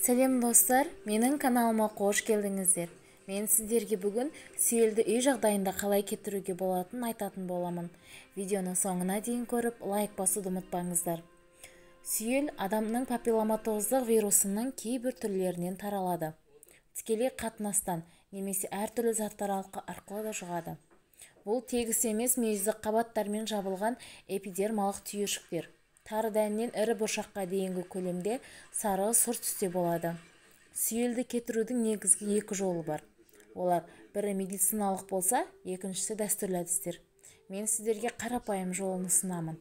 Сәлем, достар! Менің каналыма қош келдіңіздер. Мен сіздерге бүгін сүйелді үй жағдайында қалай кетіруге болатынын айтатын боламын. Видеоның соңына дейін көріп, лайк басуды ұмытпаңыздар. Сүйел адамның папилломатоздық вирусының кейбір түрлерінен таралады. Тікелей қатынастан немесе әртүрлі заттар арқылы да жұғады. Бұл тегіс емес мүйізді қабаттармен жабылған эпидермалық түйіршіктер. Тары дәнінен ірі бұршаққа дейінгі көлемде сары сұр түсте болады. Сүйелді кетірудің негізгі екі жолы бар. Олар: бірі медициналық болса, екіншісі дәстүрлі әдістер. Мен сіздерге қарапайым жолын ұсынамын.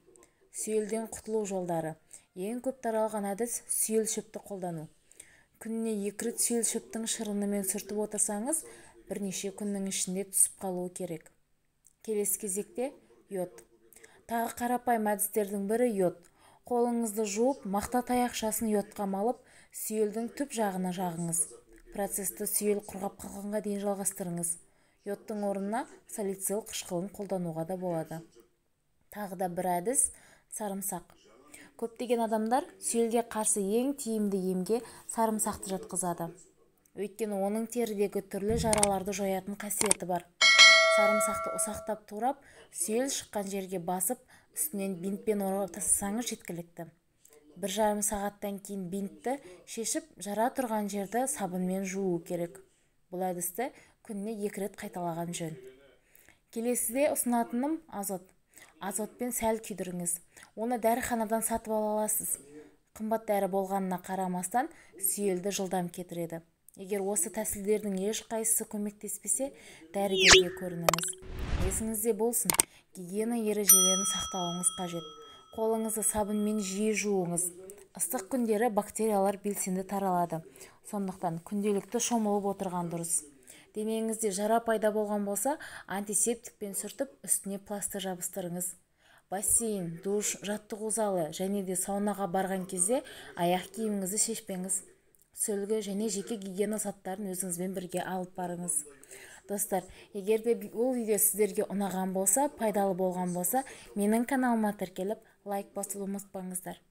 Сүйелден құтылу жолдары. Ең көп таралған әдіс – сүйел шөпті қолдану. Күніне екі рет сүйел шөптің шырынымен сүртіп отырсаңыз, бірнеше күннің ішінде түсіп қалуы керек. Келесі кезекте йод. Тағы қарапайым әдістердің бірі – йод. Қолыңызды жуып, мақта таяқшасын йодқа малып, сүйелдің түп жағына жағыңыз. Процесті сүйел құрғап қалғанға дейін жалғастырыңыз. Йодтың орнына салицил қышқылын қолдануға да болады. Тағы да бір әдіс – сарымсақ. Көптеген адамдар сүйелге қарсы ең тиімді емге сарымсақты жатқызады. Өйткені оның терідегі түрлі жараларды жоятын қасиеті бар. Сарымсақты ұсақтап турап, сүйел шыққан жерге басып, үстінен бинтпен орап тастасаңыз, жеткілікті. 1,5 сағаттан кейін бинтті шешіп, жара тұрған жерді сабынмен жуу керек. Бұл әдісті күніне екі рет қайталаған жөн. Келесіде ұсынатыным – азот. Азотпен сәл күйдіріңіз. Оны дәріханадан сатып ала аласыз. Қымбат дәрі болғанына қарамастан, сүйелді жылдам кетіреді. Егер осы тәсілдердің ешқайсысы көмектеспесе, дәрігерге көрініңіз. Есіңізде болсын, гигиена ережелерін сақтауыңыз қажет. Қолыңызды сабынмен жиі жуыңыз. Ыстық күндері бактериялар белсенді таралады, сондықтан күнделікті шомылып отырған дұрыс. Денеңізде жара пайда болған болса, антисептикпен сүртіп, үстіне пластырь жабыстырыңыз. Бассейн, душ, жаттығу залы және де саунаға барған кезде аяқ киіміңізді шешпеңіз. Сүлгі және жеке гигиена заттарын өзіңізбен бірге алып барыңыз. Достар, егер де бұл видео сіздерге ұнаған болса, пайдалы болған болса, менің каналыма тіркеліп, лайк басуды ұмытпаңыздар.